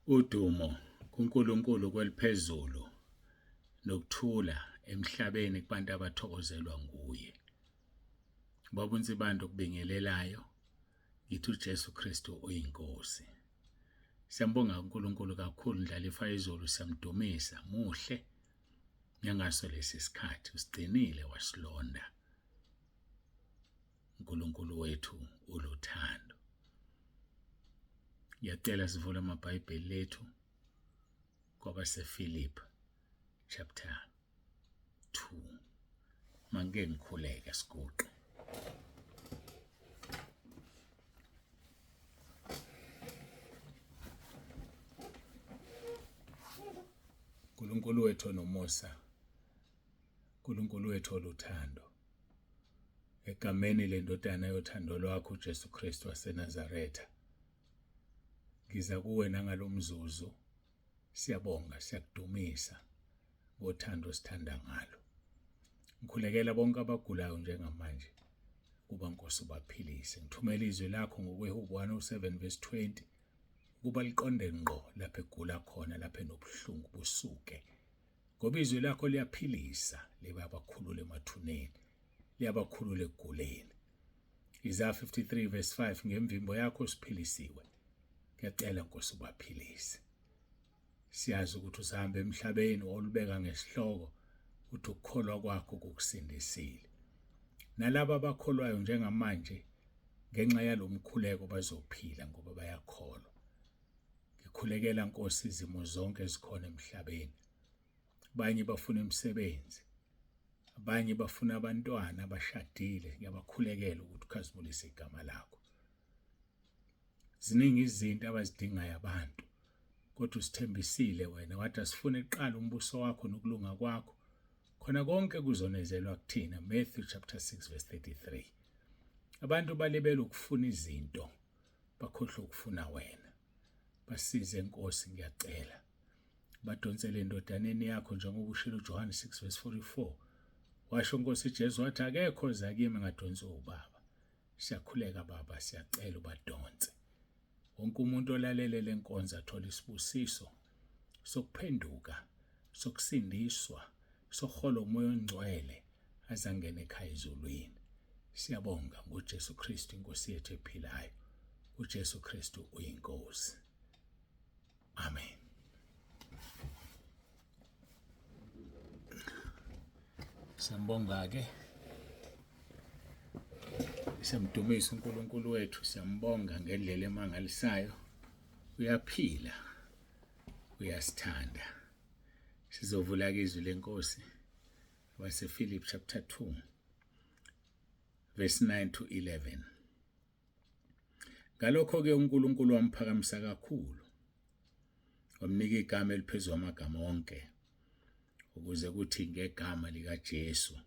Udumo kuNkulunkulu kweliphezulu nokuthula emhlabeni kubantu abathokozelwa nguye. Baba uNsibande okubingelelayo ngithi uJesu Kristu uyiNkosi. Siyambonga uNkulunkulu kakhulu ndlalifa izulu siyamdumisa muhle nyangaso lesi sikhathi usigcinile wasilonda. uNkulunkulu wethu uluthando. Ngiyacela sivule amaBhayibheli lethu kwabaseFilipi chapter 2. Mangike ngikhuleke siguqe. uNkulunkulu wethu onomusa, uNkulunkulu wethu oluthando. Egameni lendodana yothando lwakho uJesu Kristu waseNazaretha. Ngiza kuwe nangalomzuzu. Siyabonga, siyakudumisa ngothando osithanda ngalo. Ngikhulekela bonke abagulayo njengamanje kuba Nkosi ubaphilise. Ngithumela izwi lakho ngokweHubo 107 verse 20 ukuba liqonde ngqo lapho egula khona lapho enobuhlungu busuke. Ngoba izwi lakho liyaphilisa, liyabakhulula emathuneni, liyabakhulula ekuguleni. Isaya 53 verse 5 ngemvimbo yakho siphilisiwe. Ngiyacela Nkosi ubaphilise. Siyazi ukuthi usahamba emhlabeni olubeka ngesihloko uthi ukukholwa kwakho kukusindisile. Nalabo abakholwayo njengamanje ngenxa yalomkhuleko bazophila ngoba bayakholwa. Ngikhulekela Nkosi izimo zonke ezikhona emhlabeni. Abanye bafuna imisebenzi, abanye bafuna abantwana abashadile. Ngiyabakhulekela ukuthi ukhazimulise igama lakho. Ziningi izinto abazidingayo abantu, kodwa usithembisile wena wathi asifune kuqala umbuso wakho nokulunga kwakho, khona konke kuzonezelwa kuthina. Matthew chapter 6 verse 33. Abantu balibele ukufuna izinto bakhohlwe ukufuna wena. Basize Nkosi ngiyacela. Badonsele endodaneni yakho njengoba ushilo uJohane 6 verse 44. Washo Nkosi Jesu wathi akekho oza kimi ngadonswa ubaba. Siyakhuleka baba siyacela ubadonse. Wonke umuntu olalele lenkonzo athola isibusiso sokuphenduka, sokusindiswa, sokuhola umoya ongcwele azangena ekhaya ezulwini. Siyabonga ngoJesu Kristu inkosi yethu ephilayo. uJesu Kristu uyinkosi. Amen. Siyambonga ke. Siyamdumisa uNkulunkulu wethu, siyambonga ngendlela emangalisayo. Uyaphila. Uyasithanda. Sizovula ke izwi lenkosi wasePhilip chapter 2 verse 9 to 11. Ngalokho-ke uNkulunkulu wamphakamisa kakhulu, wamnika igama eliphezu kwamagama onke, ukuze kuthi ngegama likaJesu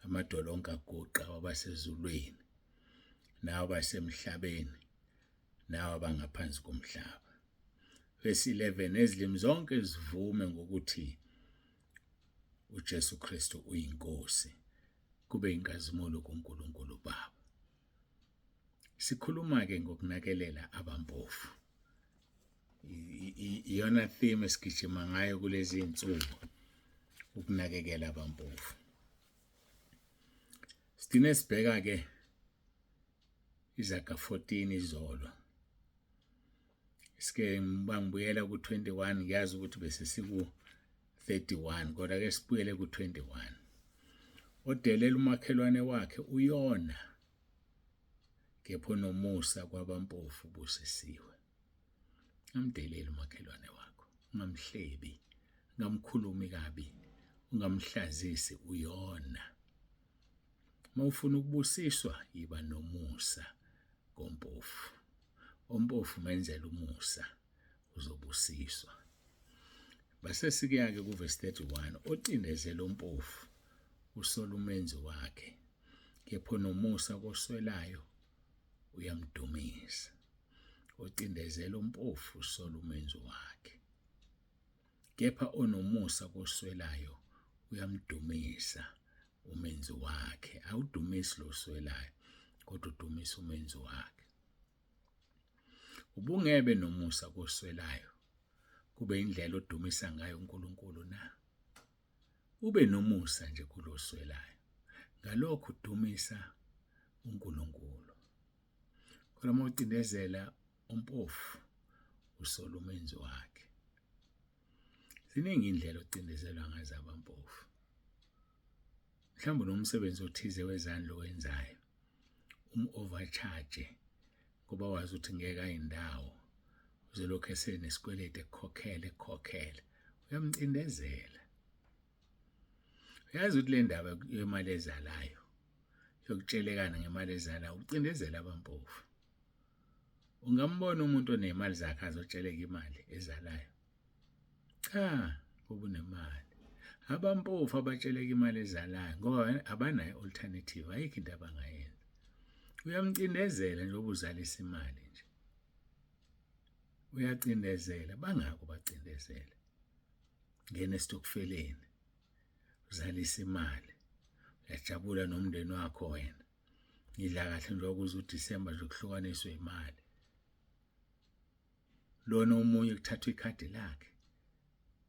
amadolo onke aguqa wabasezulwini nawabasemhlabeni nawabangaphansi komhlaba. Verse 11 nezilimi zonke zivume ngokuthi uJesu Kristu uyinkosi kube inkazimulo kuNkulunkulu Baba. Sikhuluma-ke ngokunakelela abampofu. Iyona theme esigijima ngayo kulezi iy'nsuku, ukunakekela abampofu. Sigcine sibheka-ke izaga 14 izolo. Sike ngibuyela ku-21 ngiyazi ukuthi bese siku-31 kodwa ke sibuyele ku-21. Odelela umakhelwane wakhe uyona kepha onomusa kwabampofu ubusisiwe. Ungamdeleli umakhelwane wakho, ungamhlebi, ungamkhulumi kabi, ungamhlazisi uyona. Uma ufuna ukubusiswa yiba nomusa kompofu. Ompofu menzela umusa uzobusiswa. Base sikuya-ke kuvesi 31 ocindezela ompofu usola umenzi wakhe kepha onomusa koswelayo uyamdumisa. Ocindezela ompofu usola umenzi wakhe kepha onomusa koswelayo uyamdumisa umenzi wakhe. Awudumisi lo oswelayo kodwa udumisa umenzi wakhe. Ubungebe nomusa koswelayo. Kube indlela odumisa ngayo uNkulunkulu na? Ube nomusa nje kuloswelayo. Ngalokho udumisa uNkulunkulu. Kodwa uma ucindezela umpofu usola umenzi wakhe. Ziningi indlela ocindezelwa ngazo abampofu. Mhlawumbe unomsebenzi othize wezandla owenzayo, um-overcharge ngoba wazi ukuthi ngeke ayindawo, uzolokhu esenesikweletu ekukhokhela ekukhokhela, uyamcindezela. Uyazi ukuthi le ndaba yemali ezalayo yokutshelekana ngemali ezalayo ucindezela abampofu. Ungambona umuntu onemali zakhe azotsheleka imali ezalayo? Cha, ngoba unemali. Abampofu abatsheleka imali ezalayo ngoba abanayo alternative, ayikho into abangayenza. Uyamcindezela njengoba uzalisa imali nje. Uyacindezela, bangako bacindezela. Ngena esitokfeleni, uzalisa imali. Uyajabula nomndeni wakho wena. Ngidla kahle njengoba kuze uDisemba nje kuhlukaniswe imali. Lona omunye kuthathwa ikhadi lakhe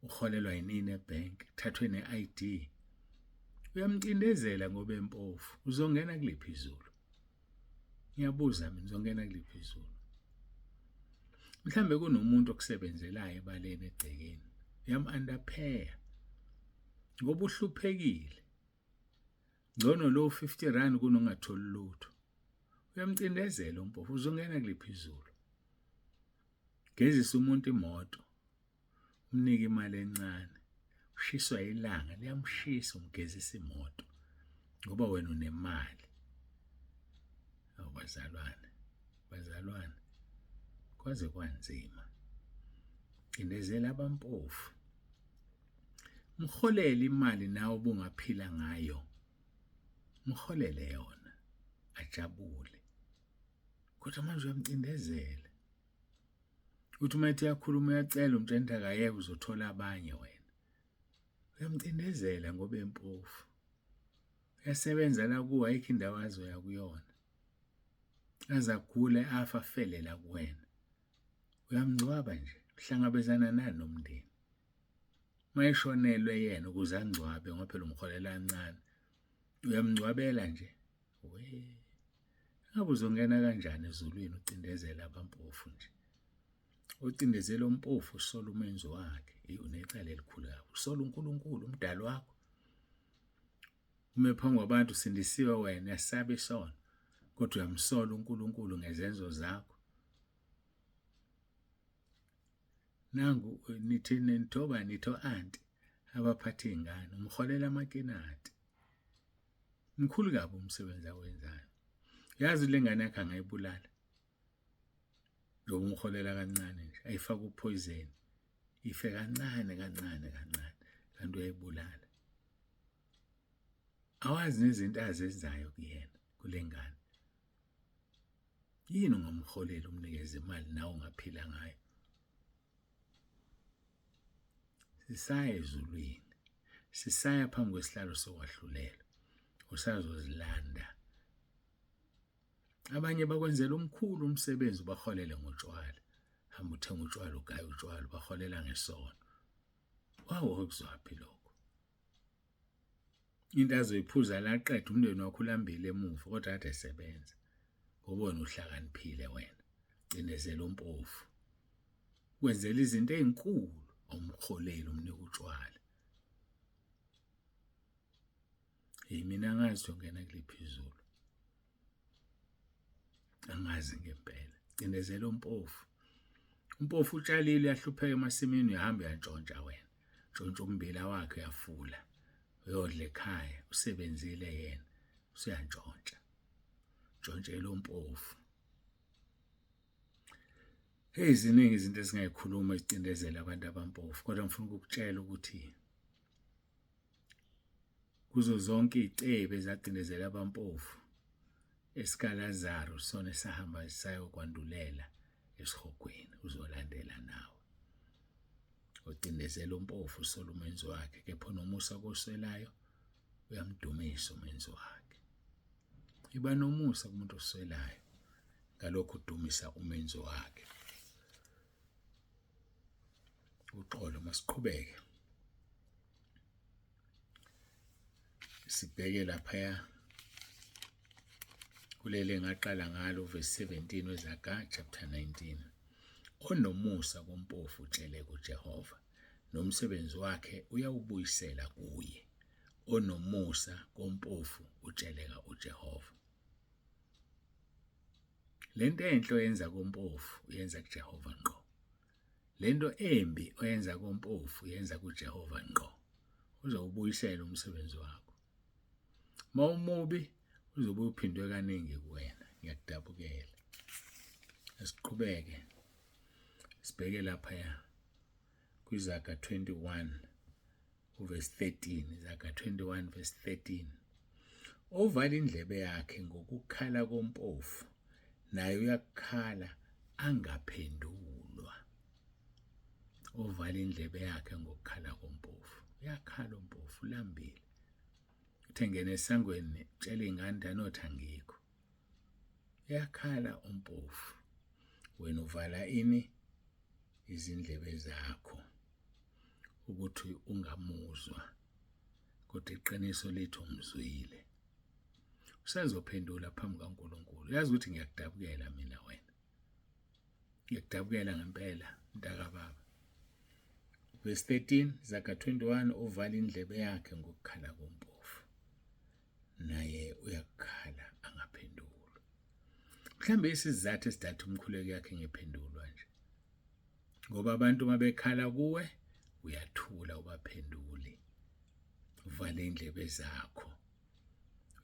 uholelwa yinini ebhenki kuthathwe ne-ID uyamcindezela ngoba empofu uzongena kuliphi izulu ngiyabuza mina uzongena kuliphi izulu mhlambe kunomuntu okusebenzelayo ebaleni egcekeni uyam-underpaya ngoba uhluphekile ngcono lo 50 rand kunongatholi lutho uyamcindezela umpofu uzongena kuliphi izulu gezisa umuntu imoto umnike imali encane ushiswa ilanga liyamshisa umgezisa imoto ngoba wena unemali awu bazalwane bazalwane kwaze kwanzima cindezela abampofu mholele imali nawe ubungaphila ngayo mholele yona ajabule kodwa manje uyamcindezela uthi uma ethi uyakhuluma uyacela umtshela ukuthi akayeke uzothola abanye wena uyamcindezela ngoba empofu uyasebenza la kuwe ayikho indawo azoya kuyona aze agule afa afele la kuwena uyamngcwaba nje uhlangabezana nani nomndeni mayeshonelwe yena ukuze angcwabe ngoba phela umholela kancane uyamngcwabela nje we ngabe uzongena kanjani ezulwini ucindezela abampofu nje ucindezela umpofu usola umenzi wakhe unecala elikhulu kabi usola uNkulunkulu umdali wakho ume phambi kwabantu usindisiwe wena uyasaba isono kodwa uyamsola uNkulunkulu ngezenzo zakho Nangu nithi nithoba nitho anti abaphatha iy'ngane umholela amakinati. Mkhulu kabi umsebenzi awenzayo. Yazi le ngane yakhe angayibulala. Njengoba umholela kancane nje ayifake uphoyizeni ife kancane kancane kancane kanti uyayibulala. Awazi nezinto azenzayo kuyena kule ngane. Yini ungamholeli umnikeze imali nawe ungaphila ngayo? Sisaya ezulwini, sisaya phambi kwesihlalo sokwahlulela, usazozilanda. Abanye bakwenzela omkhulu umsebenzi ubaholele ngotshwala. Hamba uthenga utshwala ugaye utshwala ubaholela ngesono. Wawukuzwaphi lokho? Into azoyiphuza la qeda umndeni wakho ulambile emuva kodwa kade esebenza. Ngoba wena uhlakaniphile wena. Cindezela umpofu. Wenzela izinto ezinkulu awumholeli umnika utshwala. Hey mina angazi uzongena kuliphi izulu. Angazi ngempela. Cindezela umpofu. Umpofu utshalile uyahlupheka emasimini uyahamba uyantshontsha wena. Ntshontsha ummbila wakhe uyafula. Uyodla ekhaya usebenzile yena usuyantshontsha. Ntshontshela umpofu. Hey ziningi izinto esingayikhuluma ezicindezela abantu abampofu kodwa ngifuna ukukutshela ukuthi Kuzo zonke iy'cebi ezacindezela abampofu, esikaLazaru sona esahamba sayokwandulela esihogweni uzolandela nawe. Ocindezela umpofu usola umenzi wakhe, kepha onomusa koswelayo uyamdumisa umenzi wakhe. Iba nomusa kumuntu oswelayo, ngalokho udumisa umenzi wakhe. Uxolo, masiqhubeke. Sibheke laphaya kuleli engaqala ngalo verse 17 weZaga chapter 19. Onomusa kompofu utshele kuJehova, nomsebenzi wakhe uyawubuyisela kuye. Onomusa kompofu utsheleka uJehova. Lento enhle oyenza kompofu uyenza kuJehova ngqo. Lento embi oyenza kompofu uyenza kuJehova ngqo. Uzowubuyisela umsebenzi wakho. Uma umubi uzobe uphindwe kaningi kuwena. Ngiyakudabukela. Asiqhubeke. Sibheke laphaya kwiZaga 21 uverse 13, Izaga 21 verse 13. Ovala indlebe yakhe ngokukhala kompofu naye uyakukhala angaphendulwa. Ovala indlebe yakhe ngokukhala kompofu, uyakhala umpofu ulambile. Uthe ngena esangweni tshela ingane anothi angikho. Uyakhala umpofu, wena uvala ini izindlebe zakho ukuthi ungamuzwa, kodwa iqiniso lithi umzwile. Usazophendula phambi kaNkulunkulu. Uyazi ukuthi ngiyakudabukela mina wena, ngiyakudabukela ngempela mntakababa. Verse 13, Zaga 21, ovala indlebe yakhe ngokukhala kompofu naye uyakukhala angaphendulwa. Mhlawumbe isizathu esidatha umkhuleko yakhe ngephendulwa nje, ngoba abantu uma bekhala kuwe uyathula, ubaphenduli, uvale indlebe zakho.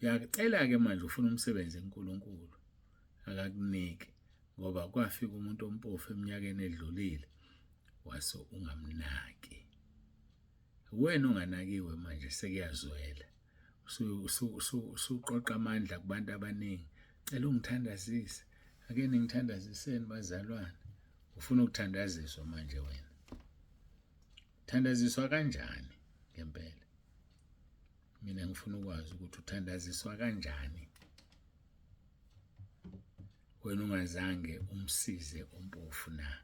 Uyacela-ke manje, ufuna umsebenzi kuNkulunkulu akakuniki, ngoba kwafika umuntu ompofu eminyakeni edlulile wase ungamnaki. Wena onganakiwe manje sekuyazwela, usuqoqa amandla kubantu abaningi. Cela ungithandazise, ake ningithandaziseni bazalwane. Ufuna ukuthandaziswa manje wena, thandaziswa kanjani ngempela? Mina ngifuna ukwazi ukuthi uthandaziswa kanjani wena ungazange umsize umpofu na?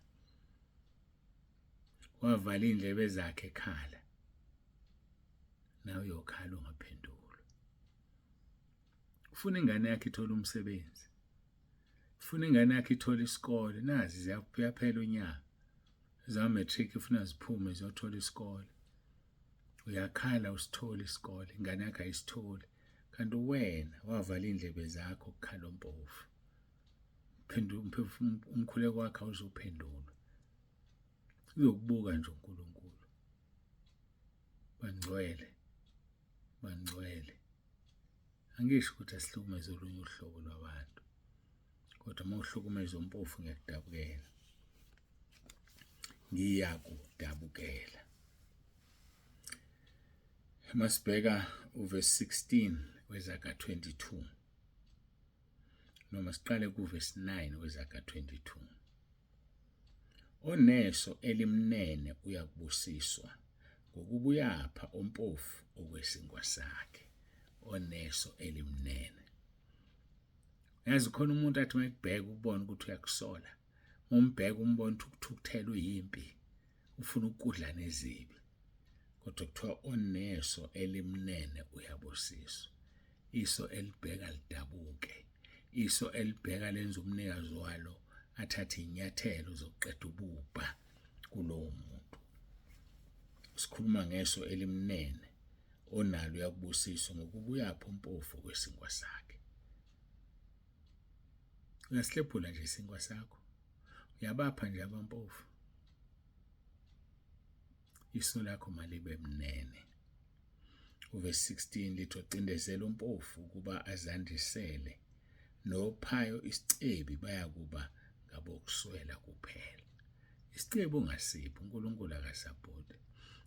Wavala iy'ndlebe zakhe ekhala, nawe uyokhala ungaphendulwa. Ufuna ingane yakhe ithole umsebenzi, ufuna ingane yakhe ithole isikole, nazi ziyaphela unyaka zama-matric, ufuna ziphume ziyothola isikole. Uyakhala usithole isikole, ingane yakhe ayisitholi, kanti wena wavala iy'ndlebe zakho kukhala umpofu. Umkhuleko wakhe awuzuphendulwa, uyokubuka nje uNkulunkulu. Bangcwele, bangcwele, angisho ukuthi asihlukumeze olunye uhlobo lwabantu, kodwa uma uhlukumeza umpofu ngiyakudabukela, ngiyakudabukela. Masibheka uverse 16 weZaga 22, noma siqale kuverse 9 weZaga 22. Oneso elimnene uyakubusiswa, ngokuba uyapha ompofu okwesinkwa sakhe. Oneso elimnene. Yazi khona umuntu athi mayekubheka ubone ukuthi uyakusola, umbheka umbone ukuthi ukuthukuthela uyimpi, ufuna ukudla nezibi, kodwa kuthiwa oneso elimnene uyabusiswa. Iso elibheka lidabuke, iso elibheka lenza umnikazi walo athathe inyathelo zokuqeda ububha kulowo muntu. Sikhuluma ngeso elimnene, onalo uyakubusiswa ngokuba uyapha umpofu kwesinkwa sakhe. Uyasihlephula nje isinkwa sakho, uyabapha nje abampofu. Iso lakho malibe mnene. Uvesi 16 lithi ocindezela umpofu ukuba azandisele nophayo isicebi bayakuba ngabokuswela kuphela. Isicebi ungasiphi, uNkulunkulu akasapoti.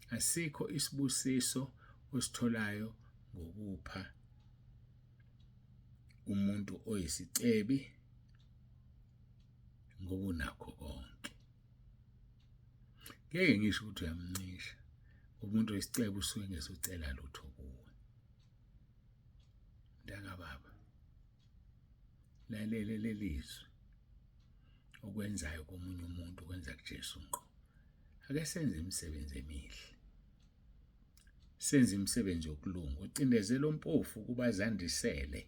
Asikho isibusiso ositholayo ngokupha umuntu oyisicebi ngoba unakho konke. Ngeke ngisho ukuthi uyamncisha umuntu oyisicebo, usuke ngesucela lutho kuwe. Mntaka baba, lalele lelizwi, okwenzayo komunye umuntu kwenza kuJesu ngqo. Ake senze imisebenzi emihle. Senze imisebenzi yokulunga. Ucindezela ompofu ukuba azandisele.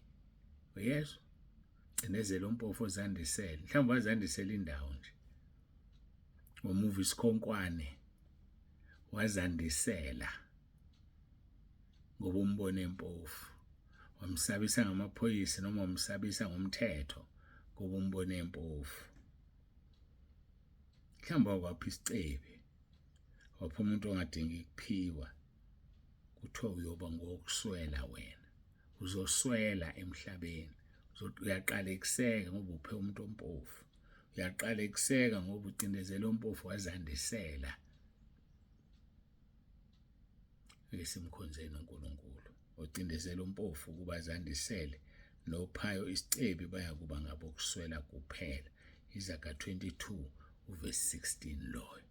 Uyezwa? Cindezela ompofu ozandisele. Mhlawumbe wazandisela indawo nje. Wamuva isikhonkwane wazandisela ngoba umbone empofu. Wamsabisa ngamaphoyisa noma wamsabisa ngomthetho ngoba umbone empofu. Mhlawumbe wakwapha isicebi wapha umuntu ongadingi kuphiwa kuthiwa uyoba ngowokuswela wena uzoswela emhlabeni uyaqalekiseka ngoba uphe umuntu ompofu uyaqalekiseka ngoba ucindezela ompofu wazandisela Ake simkhonzeni uNkulunkulu ocindezela umpofu ukuba azandisele nophayo isicebi bayakuba ngabokuswela kuphela. Izaga 22 uvesi 16 loyo.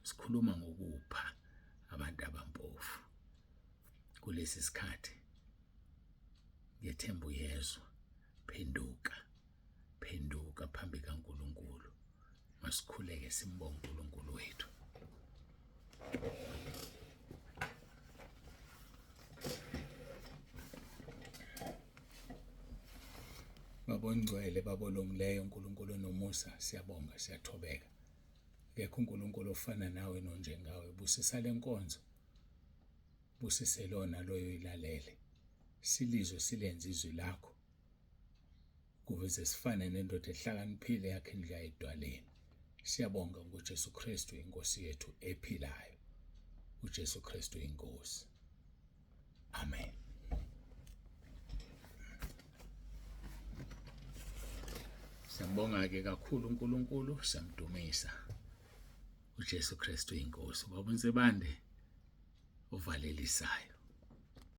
Sikhuluma ngokupha abantu abampofu kulesi sikhathi. Ngethemba uyezwa. Phenduka. Phenduka phambi kaNkulunkulu. Masikhuleke simbonge uNkulunkulu wethu. Baba ongcwele, Baba olungileyo, uNkulunkulu onomusa, siyabonga, siyathobeka. Akekho uNkulunkulu ofana nawe nonjengawe. Busisa le nkonzo. Busise lona loyo ilalele. Silizwe silenze izwi lakho. Ukuze sifane nendoda ehlakaniphile yakhe indlu yayo edwaleni. Siyabonga ngoJesu Kristu inkosi yethu ephilayo. uJesu Kristu inkosi. Amen. Siyambonga ke kakhulu uNkulunkulu, siyamdumisa. uJesu Kristu inkosi. Baba uNsibande ovalelisayo.